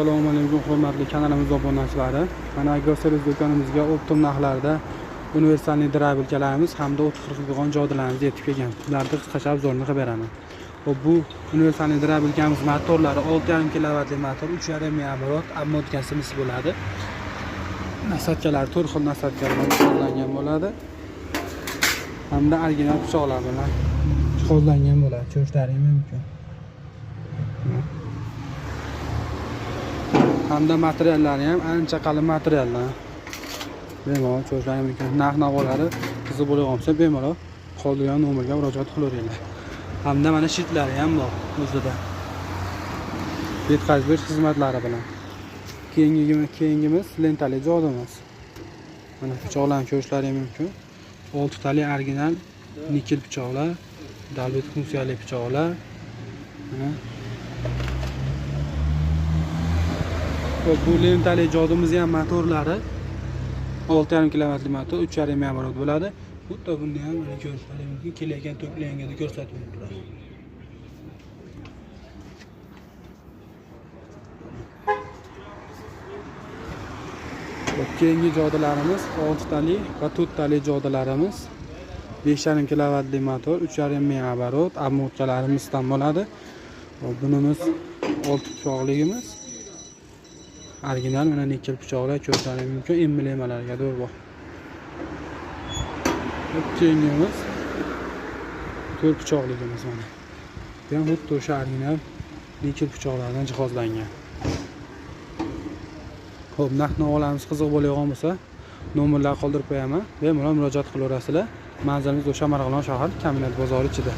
Assalomu alaykum hurmatli kanalimiz obunachilari. Mana Agroservis do'konimizga optim narxlarda universalniy drabilkalarimiz hamda 30-40 yo'g'on jodalarimiz yetib kelgan. Ularni qisqacha obzorini qilib beraman. Xo'p, bu universalniy drabilkamiz motorlari 6,5 kilovatli motor, 3,5 ming оборот, обмоткasi mis bo'ladi. Nasadkalari to'rt xil nasadka bilan jihozlangan bo'ladi. Hamda original pichoqlar bilan jihozlangan bo'ladi. Ko'rishlaring mumkin. Hamda materiallari ham ancha qalin materiallar. Bemalol ko'rishlaring mumkin. Narx-navolari qiziq bo'lib qolsa, bemalol qoldirgan nomerga murojaat qilaveringlar. Hamda mana shitlari ham bor o'zida. Yetkazib berish xizmatlari bilan. Keyingimiz lentali jodimiz. Mana pichoqlarni ko'rishlaring mumkin. 6 tali original nikel pichoqlar, dalbet funksiyali pichoqlar. Mana bu lentali jodimiz ham motorlari 6,5 kilovatli motor, 3,5 ming оборот bo'ladi. Xuddi buni ham mana ko'rishlaring mumkin. Kelayotgan to'planganda ko'rsatib turadi. Keyingi jodalarimiz 6 tali va 4 tali jodalarimiz 5,5 kilovatli motor, 3,5 ming оборот, обмоткalarimizdan bo'ladi. Bunimiz 6 pichoqligimiz. Original mana nikel pichoqlar ko'rishlaring mumkin, emblemalarga to'g'ri bor. Keyingimiz 4 pichoqligimiz mana. Bu ham xuddi o'sha original nikel pichoqlardan jihozlangan. Xo'p, narx-navolarimiz qiziq bo'ladigan bo'lsa, nomerlar qoldirib qo'yaman. Bemalol murojaat qilaverasizlar. Manzilimiz o'sha Marg'ilon shahar Kaminat bozori ichida.